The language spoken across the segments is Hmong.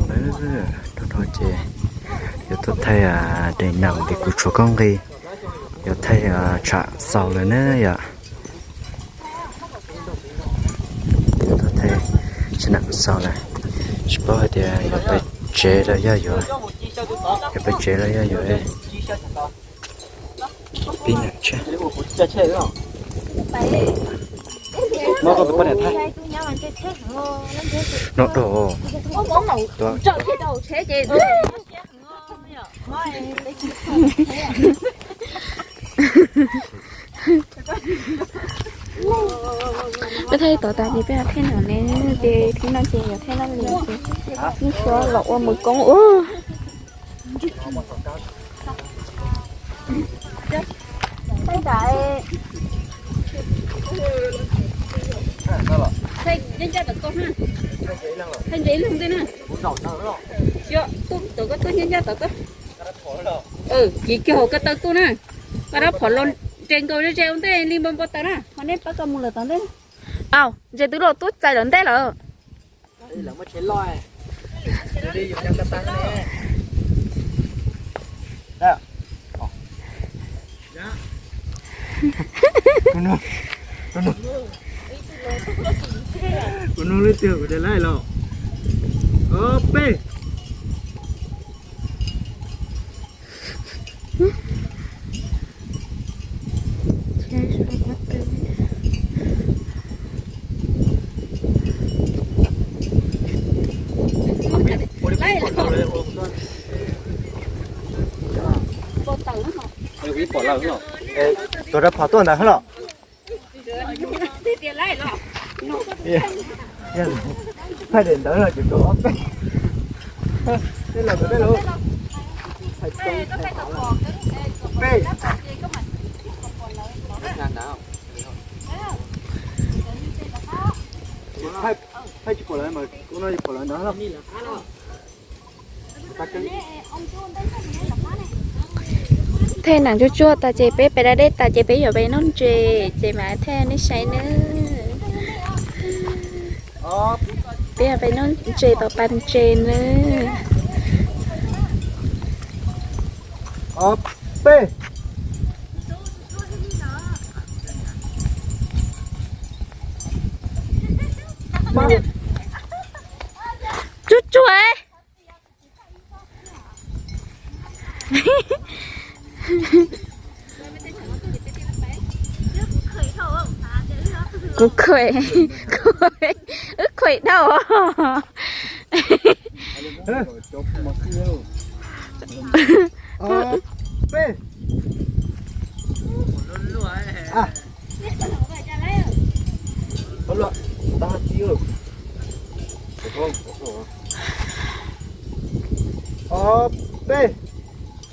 Hnub no ces yuav tuaj thaij daim nam vim kuv tshuav koob nqi, yuav thaij tsham xaus lawm na yom. Yuav tuaj thaij tsham nam xaus lawm, tsis paub hais tias yuav pais tsev los yog yuav, yuav pais tsev los yog yuav pib nam tshaj. No do. Peb thaij tod tas ces peb thaij no ne, ces thaij no ces yuav thaij laj lim ces yeej xyov los ua mus koob ua. Thaij ntses ib leeg ntej na. Xyov, tuaj tod koj tuaj ncaj ncaj tod tuaj. Kiv kiag hauv ko taw tuaj na. Koj rab phom los nres nkaus ze ua ntej li npau npau taws na, ho nej pab koj mus lawm tom ntej. Au, ntses twb los tuaj txais lawm ntej lawm. Kuv nug leej twg kuv tias laij los. Ob peb. Tuaj rau phom tuaj ntawd los. Thaij daim ntawd los ces tau ob peb. Tej los tej los. Peb. Thaij tsis pom lawv mas kuv no tsis pom lawv ntawd los. Thaij nam tsuag tsuag tas ces peb pem da dej tas ces peb yuav pem noj ntses ces mam thaij nej saib nawb. Peb yuav pem noj ntses tom pas ntses nawb. Ob peb. Tsuag tsuag. Kuv khuem, wb khuem dhau. Peb. Ob peb. Ob peb.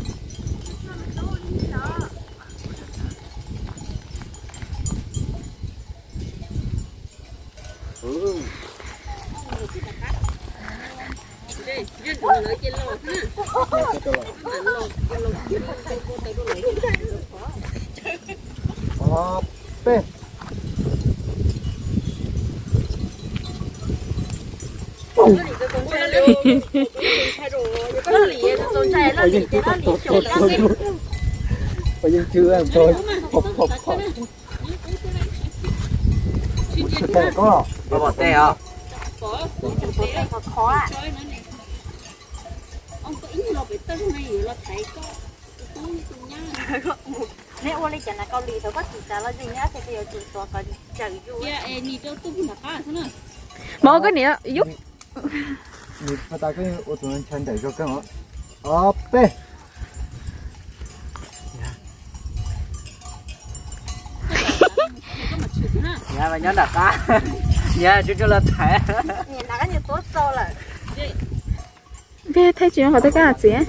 Yeej tsis tau koj los. Koj pom tej os. Neb ua li cas na Kaus Lim thaum koj tsis tas los yus nyab ces yuav tsum tuav kom cawm yus. Mov koj niam yub. Nws pas tas koj ua tus ntshai ntawm zog kawg os. Ob peb. Nyob nram qab, nyob tsuj tsuag los thaiv. Peb thaij tsis qhov twg koj txiv.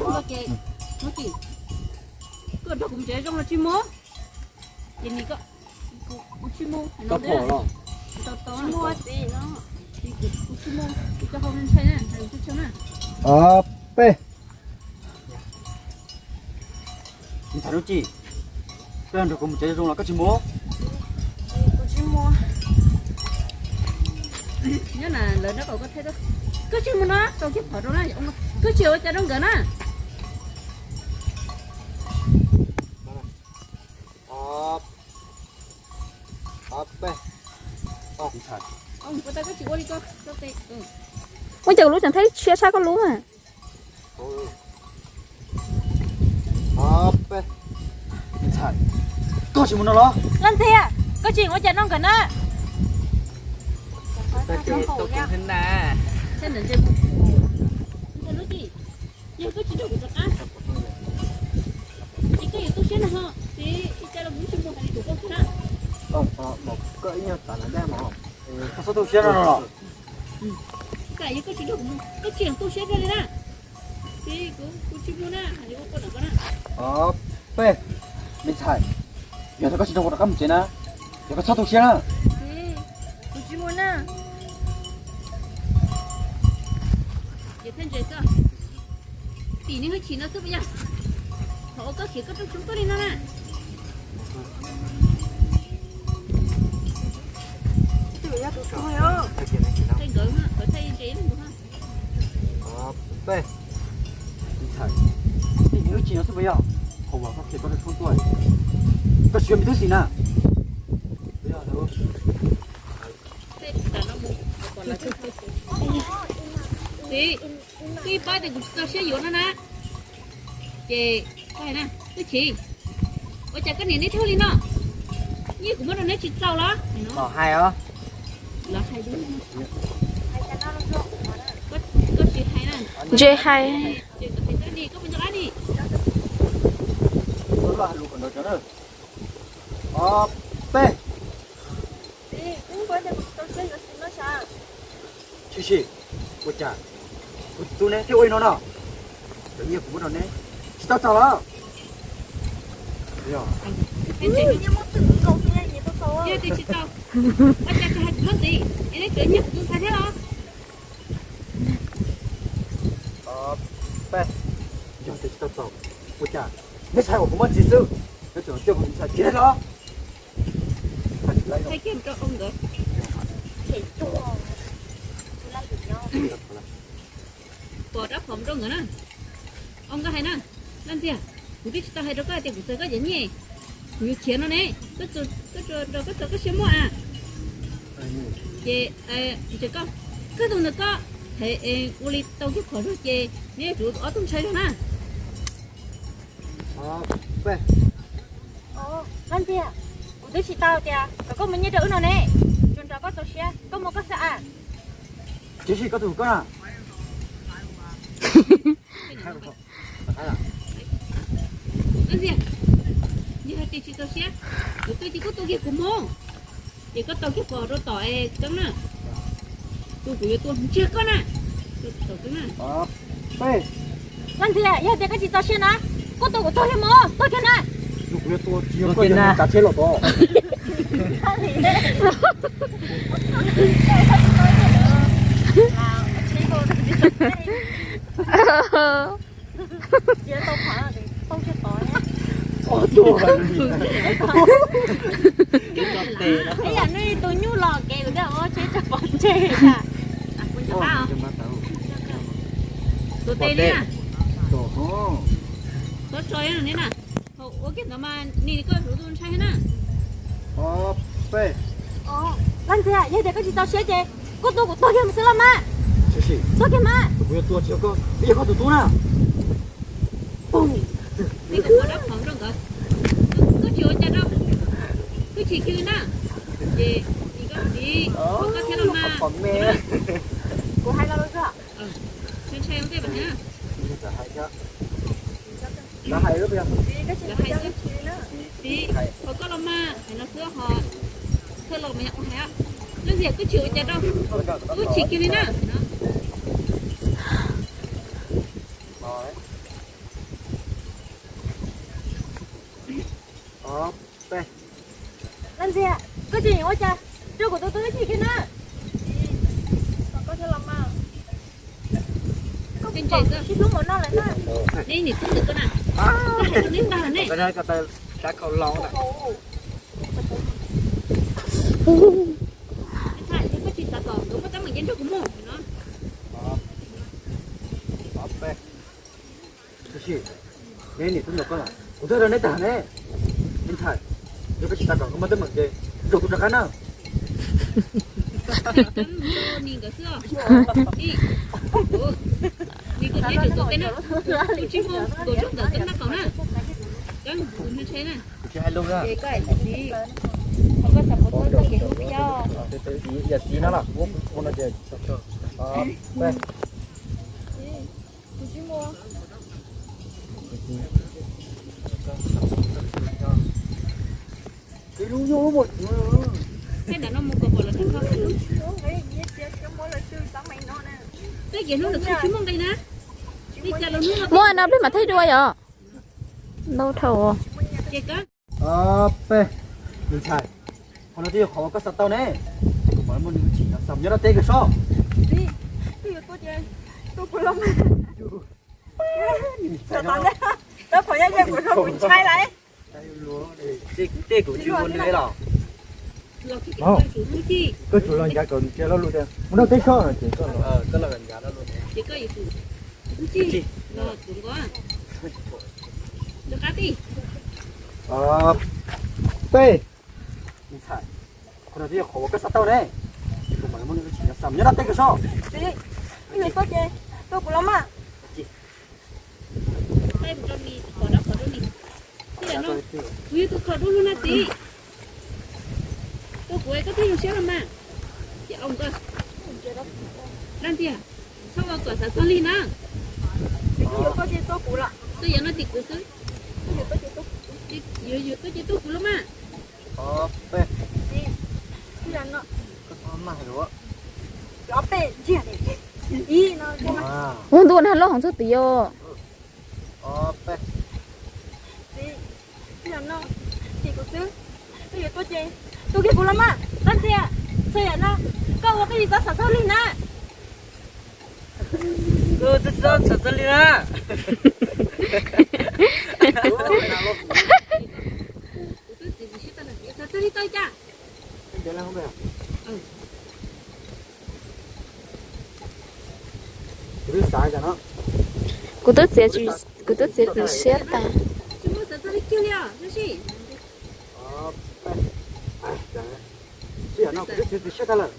Ob peb. Ntxhais Nuj Ci, koj nrog kuv mus tsev zoo los koj tsis mus? Nyob na, lawv nrog koj thaij. Koj tsis mus no, tau kiag phom rau na. Koj tsis ua cas rau nkawd na. Ua cas kuv lub tseem thaij siab tshaj koj lub na. Koj tsis mus no los? Leej Txiag, koj tsis ua cas rau nkawd na. Yog koj tsis nrog kuv rov qab, ces koj yuav tu siab no ho, ces ib tsam los kuv tsis mus hais li tus koj na. Koj ib nyuag tas na dab mas, koj txhob tu siab no los. Yog koj tsis nrog kuv mus, koj tsis tu siab koj li na. Ces kuv, kuv tsis mus na, hais li ua koj ntawm koj na. Peb, me ntxhais, yog tias koj tsis nrog kuv rov qab mus tsev na, yog koj txhob tu siab na. Kuv tsis mus na. Tim nej hwj chim no xwb puas yog? Qhov uas koj khiav koj rooj tshoob tuaj li no na. Nkawd, nkawd thaij ntses ib leeg tus ha. Peb, ntxhais, nej hwj chim no xwb puas yog? Qhov uas koj khiav koj rooj tshoob tuaj, koj tsis yog me tub xim na. Txiv, koj yeej paub tias kuv tsis txaus siab yuav no na. Ces koj hais na, Tub Chim, ua cas koj niam neb thiaj li no? Nyiaj kuv muab rau neb tsis txaus los? Los hais os. Los hais, koj tsis hais na. Ntse hais. Ces koj hais tau ni, koj puas nco qab ni? Ob peb. Tsis txaus siab yuav txiv no sas. Tsis, tsis, ua cas kuv tus tub neb thiaj ua li no no? Cov nyiaj kuv muab rau neb tsis tau txaus los? Yog, yog tias tsis tau, ua cas tsis hais kuv muab ntxiv, es neb tseem nyiag kuv tus ntxhais thiab los? Ob peb, yog tias tsis tau txaus, ua cas neb tsis hais kom kuv muab ntxiv xwb, neb tseem coj kuv tus ntxhais khiav los? Thaij kiag rau nkawd. Pom rab phom rau nkawd na. Nkawd hais na, Leej Txiag, kuv twb tsis tau hais rau koj tias kuv txawv koj cov nyiaj, kuv yuav khiav no ne, koj tsuas nrog koj txawv koj siab muaj a. Ces koj, koj tus ntawd koj, ua li tau kiag phom zog ces neb yuav tsum ob tug ntshai zog na. Leej Txiag, kuv twb tsis tau tias kom koj muab nyiaj rau wb no ne, tsuas nrog koj txaus siab, koj muab koj xwb a. Tiam sis koj tus koj na. Leej Txiag, yog hais tias tsis txaus siab, kuv twb tsis koj tua kiag kuv mus, ces koj tau kiag pom rau tom es Keeb na, tus kuv yuav tua ntsiag koj na. Leej Txiag, yog tias koj tsis txaus siab na, koj tua kuv tuag kiag mus, tuag kiag na. Tus kuv yuav tua tsis yog koj, yog niag tsav tsheb los tod. Ib yam nej tus nyuj los kev kuv thiaj ua tsheb tso pov tseg. Tus tes ne, txhob tso ne na. Ua kiag ntawd mas nim koj tus ntshai na. Leej Txiag, yog tias koj tsis txaus siab ces koj tua kuv tuag kiag mus xwb los mas. Tuag kiag mas. Kuv yuav tua tsis yog koj, yog koj tus tub na. Peb kom pom rab phom rau nkawd. Koj tsis ua cas rau, koj chim kiag li na. Ces nim koj txiv, koj thiab los mas. Kuv hais los lus txog. Ntshai ntshai ua ntej mas hais na. Lawv hais xwb. Txiv, qhov koj los mas hais no xwb ho, thawj los mas yog ua hais. Leej Txiag, koj tsis ua cas rau, koj chim kiag li na. Leej Txiag, koj tsis ua cas rau kuv tus tub chim kiag na. Koj thiab los mas. Koj ntse xwb. Sib hlub mus noj lawm na. Neb nim tub ntawm koj na. Koj hais rau neb tag lawm ne. Koj tsis xav kom nkawd muaj teeb meem ces nrog kuv mus no. Neb niam tub ntawd koj los kuv twb rau neb tag ne. Me ntxhais, yog koj tsis tau kom koj muaj teeb meem ces rau kuv rov qab na. Yog txiv no los, Muaj no peb mam thaij dua yom. Ntau dhau. Peb, me ntxhais, qhov no twb yog qhov uas koj xav tau ne. Kuv mam muab nws tsim nyog xa nyob dab teb kawg sob. Tej kuv tsis ua nws los. Koj tsuas los ncav kom nws cia lo lus tias mus nrog teb sob no ces koj los ncav lo lus. Peb, me ntxhais, qhov no twb yog qhov uas koj xav tau ne. Kuv mam muab nws tsim nyog xa nyob dab teb kawg sob. Txiv, koj yuav tuaj ces tuaj kuv los mas. Kuv yog tus khaus dub hlub na txiv. Tuaj kuv koj thiaj zoo siab los mas. Ces au nkawd, dab ntxiag, txhob ua kom xav txog li na. Txawj yam no tim kuv xwb. Yuav tuaj ces tuaj kuv los mas. Ua ntu na loj hov txog tid os. Txiv, txiv, tuaj kiag kuv los mas, dab ntxiag. Txawj yam no, koj ua koj tsis txhob xav txog li na. Koj tsis txhob xav txog li na. Xav txog li tau cas? Kuv twb txiav, kuv twb txiav txim siab tas. Tsis muaj xav txog li kiag li os, Txawj Sij. Tsis yog no, kuv twb txiav txim siab tas lawm.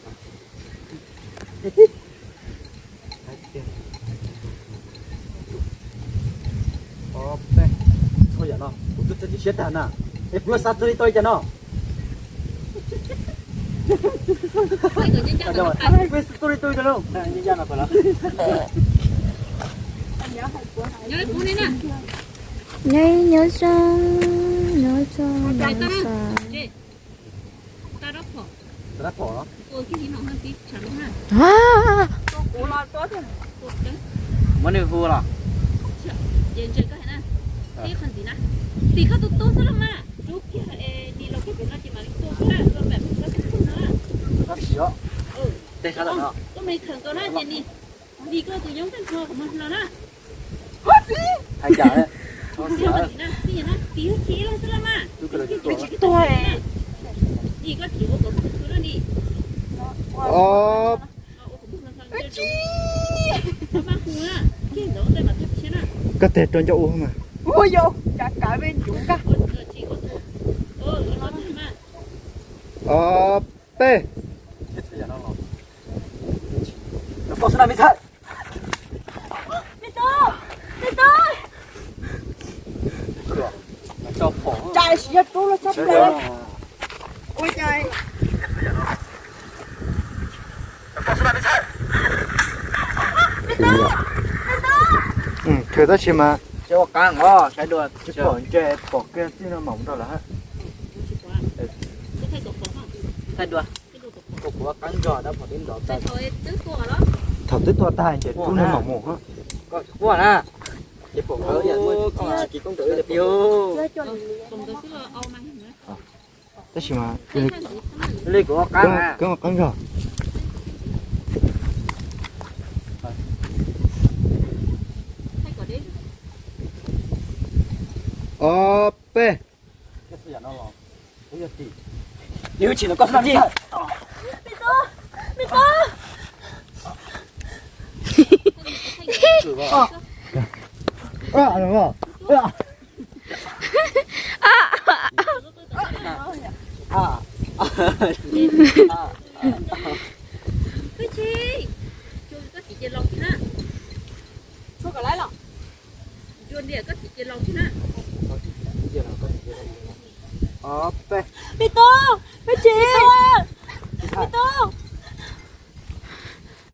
Txhob yam no, kuv twb txiav txim siab tas na, es kuv yuav xav txog li tau li cas no? Kuv xav txog li tau li cas no? Nyob zoo, nyob zoo, nyob zoo. Muab nws hu los. Tim koj tus tub xwb los mas, rub kiag es nim los kiag pem no ces mam li tua xwb na, tua pem pem sab xub pwg no. Tej sab tom no. Koj me khawm nkaus na ces nim, nim koj tus yob tag nrho kom mag hlo na. Hais cas, tim wb chim ib leeg xwb los mas. Nim koj tsis ua kom kuv khwv no nim. Koj teg rau ncauj ua mas. Ua yau, kav kav me ncuv kag. Ob peb. Cais siv yog rub los txhob plam. Ua cas? Khwv tab sis mas tsis ua qab os, saib dua tsis pom ntses, pom kiag txij no mam mus rau lawm hab. Thaij dua. Kuv ua qab nrog dab phom twb nrov tag. Thaum twb tua tag ces rub no mam mus hab. Koj quaj na. Ces pom nkawd ib yam muaj tsis kis koob ntawd tiag. Tab sis mas li kuv ua qab, koj ua qab nrog. Ob peb. Peb Tub, Peb Tsis, Peb Tub,